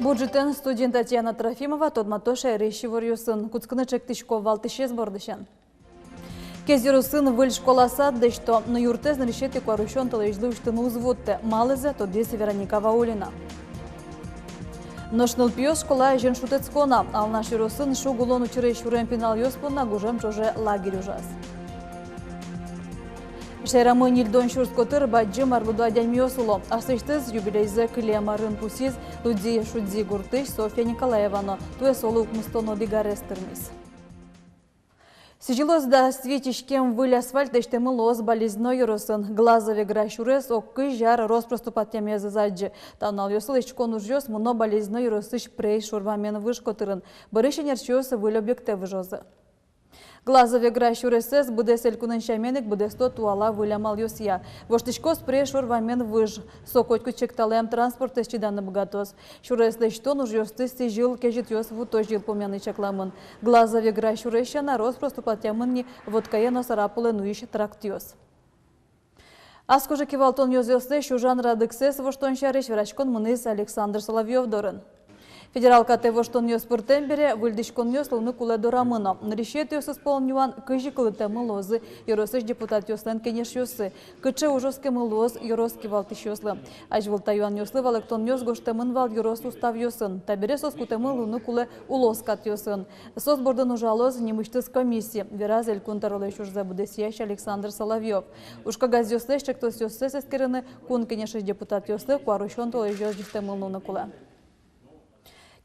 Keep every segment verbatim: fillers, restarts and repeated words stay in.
Бур ӝытэн! Студиын Татьяна Трофимова. Тодмато шаерысь иворъёсын. Кутскыны чектӥсько валтӥсез бордысен. Кез ёросын выль школа-сад лэсьто. Но юртэз нырысетӥ куарусён толэзьлы усьтыны уз вуттэ. Малызэ тодӥз Вероника Ваулина. Нош нылпиос школа азьын шутэтско на. Алнаш ёросын шуг улон учыре сюрем пиналъёс понна гужем ӵоже лагерь ужаз. Шаерамы ньыльдон сюрс котыр бадӟым арлыдо адямиос уло. Аслэсьтыз юбилейзэ кылем арын пусйиз Лудӟи-Шудӟи гуртысь Софья Николаева но. Туэ солы укмыстон одӥг арес тырмиз. Сӥзьылозь дас вить иськем выль асфальт лэсьтэмын луоз Балезино ёросын. Глазов-Игра сюрес ог кызь ар рос-прос тупатъямез ӧз адӟы. Та нуналъёсы лэсьтӥськон ужъёс мыно Балезино ёросысь Прей шур вамен выж котырын. Бӧрысь ӧнерчиос выль объектэ выжозы. Глазов-Игра сюресэз быдэс элькунэн сямен ик быдэсто туала выль амалъёсъя. Воштӥськоз Прей шур вамен выж. Со котькуд чекталэм транспортэз чиданы быгатоз. Сюрес лэсьтон ужъёсты сӥзьыл кезьытъёс вутозь йылпумъяны чакламын. Глазов-Игра сюрес сяна рос-прос тупатъямын ни Воткае но Сарапулэ нуись трактъёс. Ас кожа кивалтон ёзъёслэсь ужан радлыксэс воштон сярысь вераськон мынӥз Александр Соловьёв дорын. Федерал катэ воштонъёс пыртэм бере, выльдӥськонъёс луыны кулэ дорамы но. Нырысетӥосыз пол нюан: кызьы кылдытэмын луозы ёросысь депутатъёслэн кенешъёссы, кыӵе уж оскемын луоз ёрос кивалтӥсьёслы. Азьвыл та юанъёслы валэктонъёс гожтэмын вал ёрос уставъёсын. Табере соос кутэмын луыны кулэ улос катъёсын. Соос бордын ужалоз нимысьтыз комиссия, вераз Элькун тӧролэсь ужзэ быдэсъясь Александр Соловьёв. Уж кагазъёслэсь чектосъёссэс эскерыны Кун Кенешысь депутатъёслы куарусён толэзёзь ӝутэмын луыны кулэ.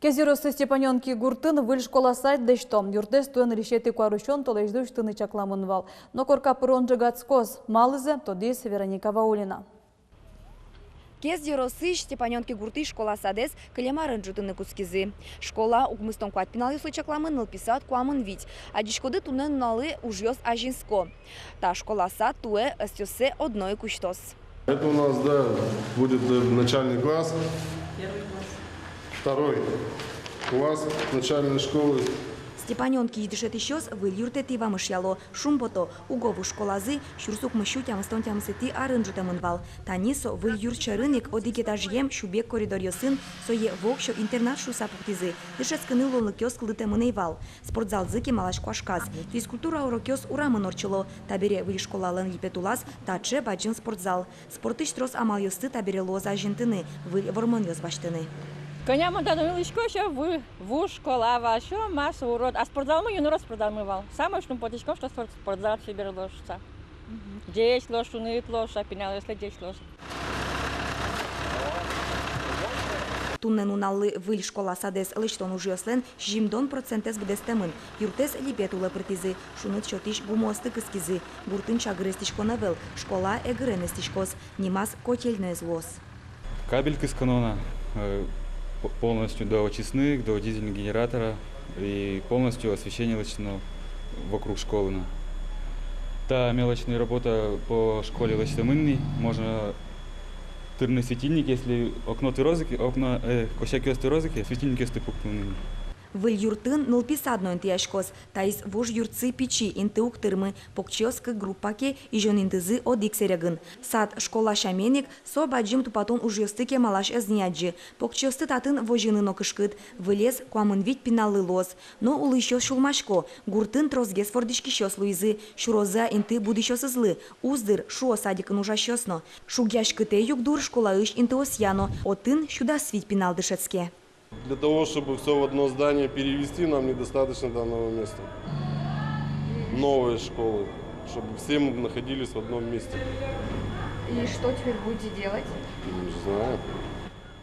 Кез ёросысь Степанёнки гуртын выль школа-сад лэсьто. Юртэз туэ нырысетӥ куарусён толэзьлы усьтыны чакламын вал. Но корка пырон ӝегатскоз. Малызэ тодӥз Вероника Ваулина. Кез ёросысь Степанёнки гуртысь школа-садэз кылем арын ӝутыны кутскизы. Школа укмыстон куать пиналъёслы чакламын, нылпи сад куамын вить. Адӟиськоды, туннэ нуналлы ужъёс азинско. Та школа-сад туэ ӧсъёссэ одно ик усьтоз. Это у нас, да, будет, э, начальный класс. Первый класс. Второй класс начальной школы. Степанёнкиысь дышетӥсьёс выль юртэтӥ вамышъяло. Шумпото, уго вуж школазы сюрс укмыссю тямыстон тямысэтӥ арын ӝутэмын вал. Тани со выль юрт сьӧрын ик, одӥг этажъем сюбег коридоръёсын, сое воксё интернат шуыса пуктӥзы. Дышетскыны луонлыкъёс кылдытэмын ӧй вал. Спортзалзы кемалась куашказ. Физкультура урокъёс урамын ортчыло. Табере выль школалэн липет улаз таӵе бадӟым спортзал. Спортысь трос амалъёсты табере луоз азинтыны, выль вормонъёс басьтыны. Кӧня мон татын улӥсько, всё ву-, вуж школа вал, всё, масса урод. А спортзалмы, юн урод спортзалмы вал. Самой шумпотӥськом, что спорт-, спортзал чебер луоз шуыса. Мгм. Ӟеч луоз, шуныт луоз шуыса, пиналъёслы ӟеч луоз. Туннэ нуналлы выль школа-садэз лэсьтон ужъёслэн сизьымдон процентэз быдэстэмын. Юртэз липет улэ пыртӥзы, шуныт сётӥсь гумыосты кыскизы. Гуртын чагыр эстӥськон ӧвӧл, школа эгырен эстӥськоз, нимаз котельноез луоз. Кабель кысконо на, э, по-, полностью до очистных, до дизельных генератора, и полностью освещение лэсьтоно вокруг школы на. Та мелочная работа по школе лэсьтэмын ни, можно тырыны светильник, если окно тырозы ке, окно, э, косякъёс тырозы ке, светильникъёсты пуктыны. Выль юртын нылпи сад но интыяськоз. Таиз вуж юртсы пичи, инты уг тырмы, покчиос кык группа ке, изён интызы одӥг сэрегын. Сад школа сямен ик, со бадӟым тупатон ужъёсты кемалась ӧз ни адӟы. Покчиосты татын возьыны но кышкыт, вылез куамын вить пиналлы луоз. Но улӥсьёс сюлмасько, гуртын тросгес вордӥськисьёс луизы, сюрозы-а инты будӥсьёсызлы, уз дыр, шуо садикын ужасьёс но. Шугъяськытэ югдур школаысь интыосъя но, отын сю дас вить пинал дышетске. Для того, чтобы всё в одно здание перевести, нам недостаточно данного места. Новой школы, чтобы все мы находились в одном месте. И что теперь будете делать? Не знаю.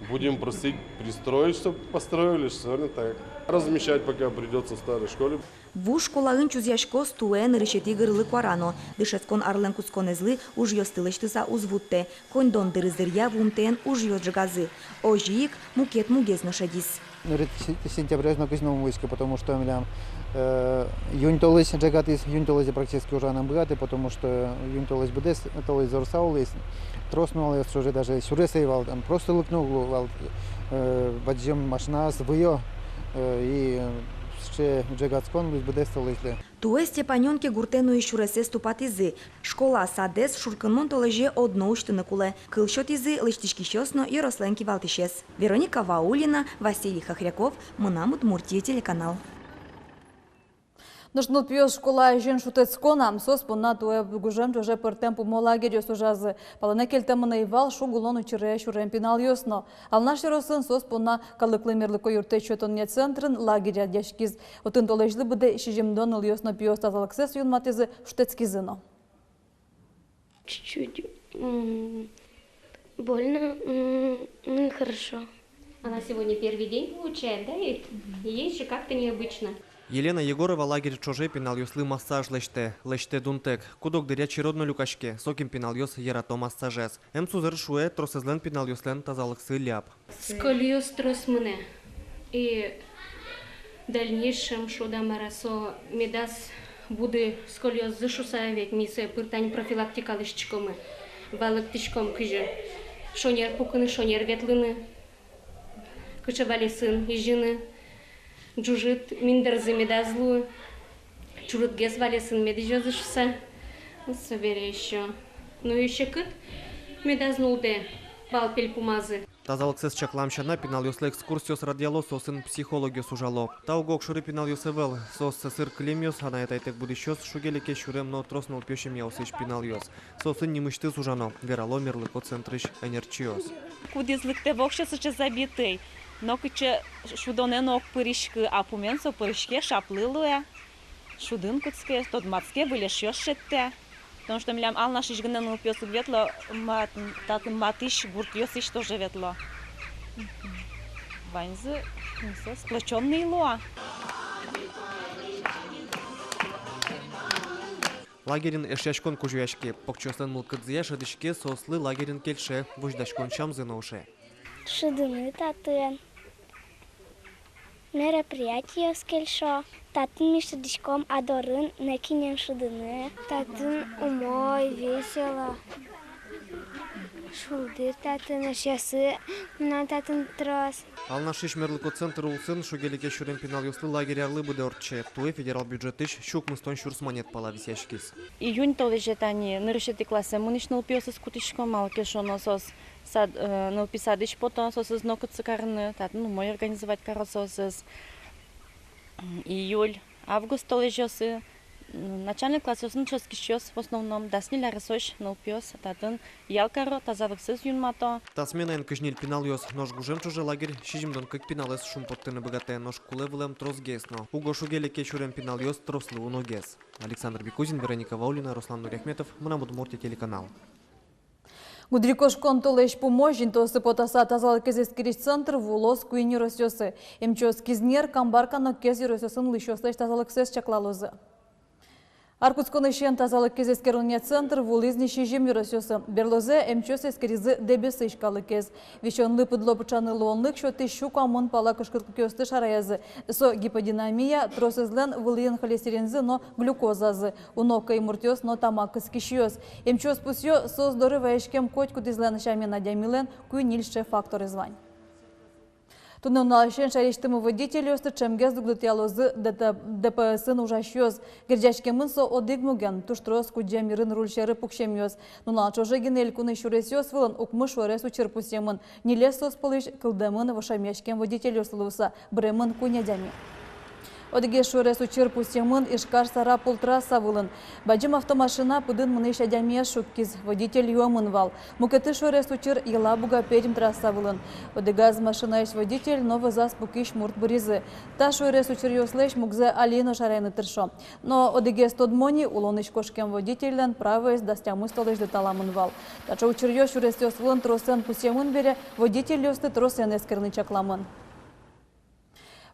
Будем просить пристроить, чтоб построили, что ли, так. Размещать пока придётся в старой школе. Вуж школаын чузъяськоз туэ нырысетӥ гырлы куара но. Дышетскон арлэн кутсконэзлы ужъёсты лэсьтыса уз вуттэ. Коньдон дырыз дыръя вуымтэен ужъёс ӝегазы. Озьы ик мукет мугез но шедиз. Нырысетӥ сентябряз нокызьы но ум вуиськы, потому что милям, э, июнь толэзь ӝегатӥз, июнь толэзе практически ужаны ум быгатэ, потому что июнь толэзь быдэс толэзь зорыса улӥз, трос нуналъёс уже даже сюрес ӧй вал, там просто лыктыны уг луы вал, э, бадӟым машинаос выё, э, и Сыӵе ӝегатскон луиз быдэс толэзьлы. Туэ Степанёнки гуртэ нуись сюресэз тупатӥзы. Школа, садэз шуркынмон толэзе одно усьтыны кулэ. Кыл сётӥзы лэсьтӥськисьёс но ёрослэн кивалтӥсез. Вероника Ваулина, Василий Хохряков, «Мынам Удмуртие» телеканал. Нош нылпиос школа азьын шутэтскон ам, соос понна туэ гужем ӵоже пӧртэм пумо лагерьёс ужазы. Палэнэ кельтэмын ӧй вал шуг улон учыре сюрем пиналъёс но. Алнаш ёросын соос понна калыклы мерлыко юрттэт сётонъя центрын лагерь радъяськиз. Отын толэзьлы быдэ сизьымдон нылъёс но пиос тазалыксэс юнматӥзы, шутэтскизы но. Чуть-чуть, м, больно, м, ну и хорошо. Она сегодня первый день получает, да, и ей же как-то необычно. Елена Егорова лагерь ӵоже пиналъёслы массаж лэсьтэ, лэсьтэ дунтэк. Куд-ог дыръя черод но люкаське, сокем пиналъёс ярато массажез. Эмсузэр шуэ, тросэзлэн пиналъёслэн тазалыксы ляб. Сколиоз трос мынэ. И дальнейшем шуод-а, мар-а, со медаз буды сколиоззы шуса, ведь ми сое пыр тань профилактика лэсьтӥськомы, валэктӥськом, кызьы шонер пукыны, шонер ветлыны, кыӵе валесын изьыны, ӝужыт миндэрзы медаз луы, чурытгес валесын мед изёзы шуса. Собере ещё, ну, ещё кыт медаз нуллэ вал пельпумазы. Тазалыксэс чаклам сяна, пиналъёслы экскурсиос радъяло, соосын психологъёс ужало. Та уго огшоры пиналъёс ӧвӧл, соос сӧсыр кылемъёс, анай-атайтэк будӥсьёс, шуге-леке сюрем но трос нылпиё семьяосысь пиналъёс. Соосын нимысьтыз ужано, верало мерлыко центрысь ӧнерчиос. Кудӥз лыктэ воксё сыӵе забитый, нокыӵе шудонэ но уг пыриськы, а пумен со пыриське, шаплы луэ, шудын кутске, тодматске, выль эшъёс шедьтэ. Потому что милям Алнашысь гинэ нылпиос уг ветло, мат-, татын матысь гуртъёсысь тоже ветло. Ваньзы, ну, со сплочённый луо. Лагерьын эшъяськон кузёяське, покчиослэн мылкыдзыя шӧдӥське, соослы лагерьын кельше, возьдаськон сямзы но ыше. Шудыны татын. Мероприятиос кельшо. Татын ми шудӥськом, а дорын некинэн шудыны. Татын умой, весело. Шулдыр татын, эшъёсы мынам татын трос. Алнашысь мерлыко центр улсын шуге-леке сюрем пиналъёслы лагерь арлы быдэ ортче. Туэ федерал бюджетысь сю укмыстон сюрс манет пала висъяськиз. Июнь толэзе тани нырысетӥ классэ мынӥсь нылпиосыз кутӥсько, малы ке шуоно соос сад, э, нылпи садысь пото, соосыз нокытчы карыны, татын умой организовать каро соосыз. Июль, август толэзьёсы, м, начальной классъёсын дышетскисьёс в основном, дас ньыль аресозь нылпиос татын ял каро, тазалыксэс юнмато. Та сменаын кызь ньыль пиналъёс, нош гужем ӵоже лагерь сизьымдон кык пиналэз шумпоттыны быгатэ, нош кулэ вылэм тросгес но. Уго шуге-леке сюрем пиналъёс трослы уногес. Александр Бекузин, Вероника Ваулина, Руслан Нуриахметов, «Мынам Удмуртие» телеканал. Гудырикошкон толэзь пумозь интыосы потаса тазалыкез эскерись центр вуоз куинь ёросъёсы. Эмчиос Кизнер, Камбарка но Кез ёросъёсын улӥсьёслэсь тазалыксэс чаклалозы. Ар кутсконысен тазалыкез эскеронъя центр вуылӥз ни сизьым ёросъёсы. Берлозэ эмчиос эскеризы Дэбесысь калыкез. Висёнлы пыдло пыӵаны луонлык сётӥсь сю куамын пала кышкытлыкъёсты шараязы. Со гиподинамия, тросэзлэн вылӥын холестеринзы но глюкозазы, уно кӧй муртъёс но тамак кыскисьёс. Эмчиос пусъё, соос доры вазиськем котькудӥзлэн сямен адямилэн куинь-ньыль сыӵе факторез вань. Туннэ нуналысен шаерысьтымы водительёсты ӵемгес дугдытъялозы Д Т, Д П С-ын ужасьёс. Герӟаськемын со одӥг муген: туж трос кудӟем йырын руль сьӧры пуксемъёс. Нунал ӵоже гинэ элькунысь сюресъёс вылын укмыс шуэрес учыр пусъемын. Ньылез соос пӧлысь кылдэмын вошамъяськем водительёслы луыса, быремын куинь адями. Одӥгез шуэрес учыр пусъемын Ижкар-Сарапул трасса вылын. Бадӟым автомашина пыдын мынӥсь адямиез шуккиз, водитель юэмын вал. Мукетыз шуэрес учыр Елабуга-Пермь трасса вылын. Одӥгаз машинаысь водитель но вӧзаз пукись мурт быризы. Та шуэрес учыръёслэсь мугзэ али но шараяны тыршо. Но одӥгез тодмо ни: улонысь кошкем водительлэн правоез дас тямыс толэзьлы таламын вал. Таӵе учыръёс сюресъёс вылын тросэн пусъемын бере, водительёсты тросэн эскерыны чакламын.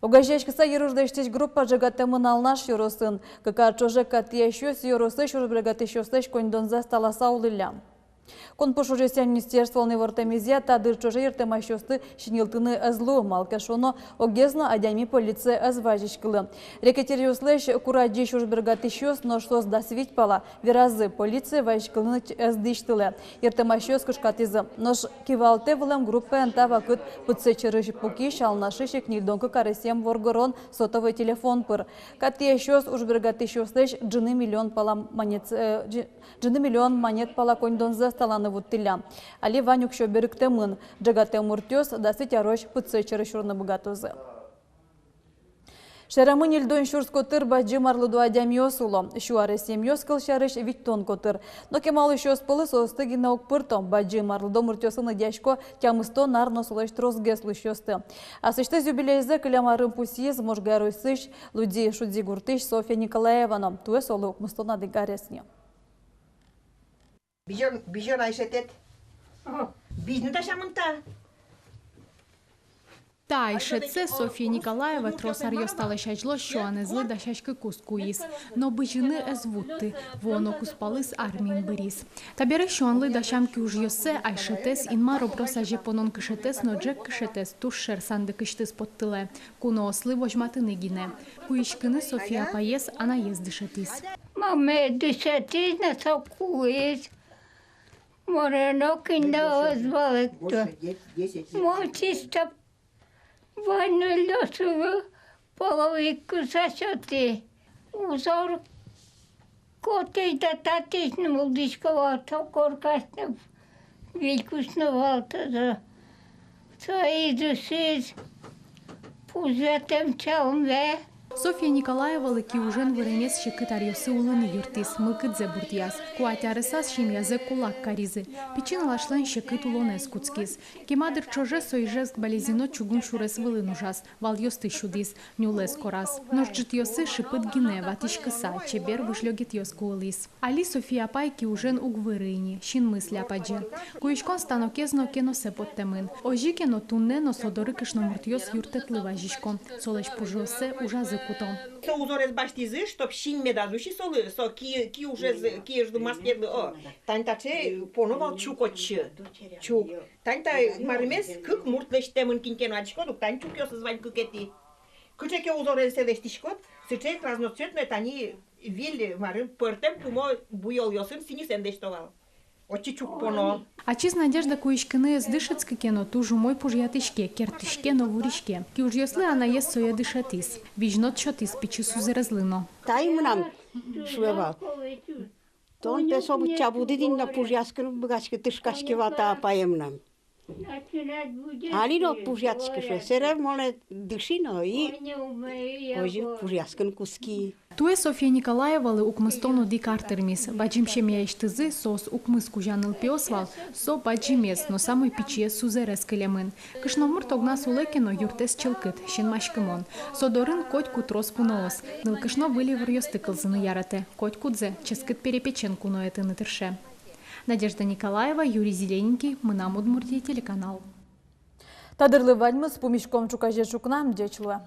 Огазеяськыса йыруж лэсьтӥсь группа ӝегатэмын Алнаш ёросын. Кык ар ӵоже кат тӥясьёс ёросысь ужбергатӥсьёслэсь коньдонзэс таласа улӥллям. Кун пуш ужъёсъя министерстволэн ивортэмезъя, та дыр ӵоже йыртэмасьёсты синйылтыны ӧз луы, малы ке шуоно, огез но адями полицие ӧз вазиськылы. Рэкетиръёслэсь курадӟись ужбергатӥсьёс, нош соос дас вить пала, веразы, полицие вазиськылыны ӧз дӥсьтылэ. Йыртэмасьёс кышкатӥзы. Нош кивалтэ вылэм группаен та вакыт пытсэт сьӧрысь пукись Алнашысь ик ньыльдон кык аресъем воргорон сотовой телефон пыр. Кат тӥясьёс ужбергатӥсьёслэсь ӝыны миллион пала манет, э, ӝы-, ӝыны миллион манет пала коньдонзэс таланы вуттӥллям. Али вань уксё берыктэмын. Ӝегатэм муртъёс дас вить арозь пытсэт сьӧрысь сюрыны быгатозы. Шаерамы ньыльдон сюрс котыр бадӟым арлыдо адямиос уло. Сю аресъемъёс, кылсярысь, витьтон котыр. Но кемалысьёс пӧлы соосты гинэ уг пырто. Бадӟым арлыдо муртъёслы лыдъясько тямыстон ар но солэсь тросгес улӥсьёсты. Аслэсьтыз юбилейзэ кылем арын пусйиз Можга ёросысь Лудӟи-Шудӟи гуртысь Софья Николаева но. Туэ солы укмыстон одӥг арес ни. Бизьон, бизьон айшетэд. О, бизьны дасямын та. Та айшетсэ Софья Николаева трос аръёс талэсь азьло сюанэзлы дасяськыкуз куиз. Но бызьыны ӧз вутты, вуоно кузпалыз армиын быриз. Табере сюанлы дасям киужъёссэ, айшетэз, инмар оброс азе понон кышетэз но ӝӧк кышетэз туж шер сандыкысьтыз поттылэ. Куноослы возьматыны гинэ. Куиськыны Софья апаез анаез дышетӥз. Мамае дышетӥз но со куиз. Морено кино ӧз валэкты. Мон чисто вань нылъёслы половик кыса сётӥ. Узор котэ да татысь но мулдӥсько вал, со коркась но вилькусь но вал таза. Со изысыз пузъятэм чалме. Софья Николаевалы киужен выремез секыт аръёсы улыны юрттӥз, мылкыдзэ бурдъяз. Куать арысаз семьязэ кулак каризы. Пичи нылашлэн секыт улонэз кутскиз. Кема дыр ӵоже со Ижевск-Балезино чугун сюрес вылын ужаз, валъёсты сюдӥз, нюлэс кораз. Нош ӝытъёсы шыпыт гинэ, ватӥськыса, чебер выж лёгетъёс куылӥз. Али Софья апай киужен уг выры ини, синмыз ляб адӟе. Куиськон станокез но кеносэ поттэмын. Озьы ке но, туннэ но со доры кышномуртъёс юрттэтлы вазисько, солэсь пужыоссэ ужазы куто. Со узорез басьтӥзы, чтоб синь медаз усьы солы, со ки-, киужез, киужлы, маскедлы, о. Тань таӵе поно вал чук отчы. Чук. Тань та марымез кык мурт лэсьтэмын, кин ке но адӟиськод ук, тань чукъёсыз вань кыкетӥ. Кыӵе ке узорен сое лэсьтӥськод, сыӵе разноцветной, тани виль марым, пӧртэм пумо буёлъёсын сӥньысэн лэсьто вал. Отчы чук поно. Ачиз Надежда куиськыны ӧз дышетскы ке но, туж умой пужъятӥське, керттӥське но вуриське. Киужъёслы анаез сое дышетӥз. Визьнод сётӥз пичи сузэрезлы но. Таин мынам шуэ вал. Тон пе со быдӟа будӥд ини но, пужъяськыны уг быгатӥськы, тышкаське вал та апае мынам. Али но пужъятӥськы шуэ, сэре монэ дыши но, и озьы пужъяськыны кутски. Туэ Софья Николаевалы укмыстон одӥг ар тырмиз. Бадӟым семьяысьтызы, соос укмыс кузя нылпиос вал, со бадӟымез но самой пичиез сузэрез кылемын. Кышномурт огназ улэ ке но, юртэз чылкыт, синмаськымон. Со дорын котьку трос куноос. Нылкышно выль иворъёсты кылзыны яратэ, котькудзэ ческыт перепечен куноятыны тырше. Надежда Николаева, Юрий Зелененький, «Мынам Удмуртие» телеканал. Та дырлы ваньмыз, пумиськом ӵуказе ӵукна, ӟеч луэ.